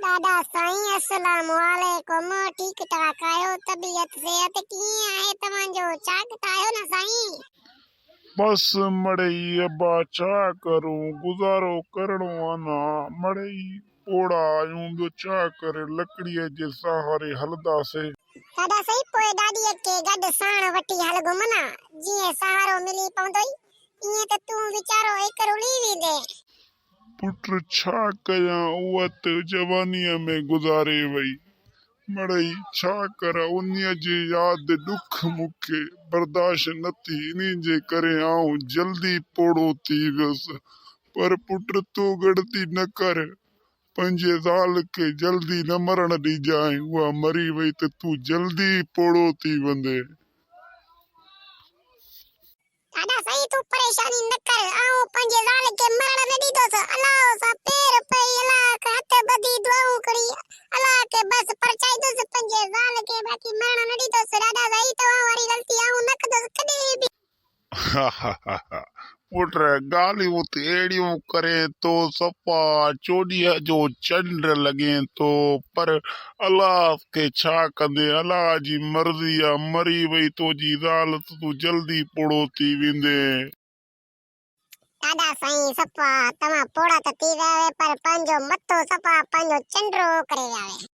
ڏاڏا سائين السلام عليڪم ٺيڪ ٺاڪ آهيو طبيعت صحت ڪيئن آهي توهان جو چاڪ ته آهيو نه سائين. بس مڙئي ابا ڇا ڪرون گذارو ڪرڻو آ نه مڙئي پوڙها آهيون ٻيو ڇا ڪري لڪڙيء جي سهاري هلنداسي. ڏاڏا سائين پوء ڏاڏيء کي گڏ ساڻ وٺي هل گهمنا جيئن سهارو ملي پوندوئي ائين ته تون ويچارو هڪ رلي ويندين. پٽ ڇا ڪيان اها ته جوانيء ۾ گذاري وئي. مڙئي ڇا ڪران انهيء جي ياد ڏک مون کي برداشت نه ٿي انهي جي ڪري آئون جلدي پوڙهو ٿي ويس. پر پٽ تون ڳڻتي نه ڪر پنهنجي زال کي جلدي نه مرڻ ڏجانء اها مري وئي ته تون جلدي پوڙهو ٿي ويندين. ڏاڏا سائين تون پريشاني نه ڪر آئون پنهنجي زال کي مرڻ نه ڏيندس الله سان پير پئي الله کي هٿ ٻڌي دعائون کڻي الله کي بس پرچائيندس پنهنجي زال کي باقي مرڻ نه ڏيندس ڏاڏا سائين توهان واري غلطي آئون نه ڪندس ڪڏهن به. پٽ ڳالهيون ته اهڙيون ڪرين ٿو صفا چوڏهينء جو چنڊ لڳين ٿو پر الله کي ڇا ڪندين الله جي مرضي آ مري وئي توجي زال ته تون جلدي پوڙهو ٿي ويندين. ڏاڏا سائين صفا توهان پوڙها ته ٿي ويا آهيو پر پنهنجو مٿو صفا پنهنجو چنڊ ڪري ويا آهيو.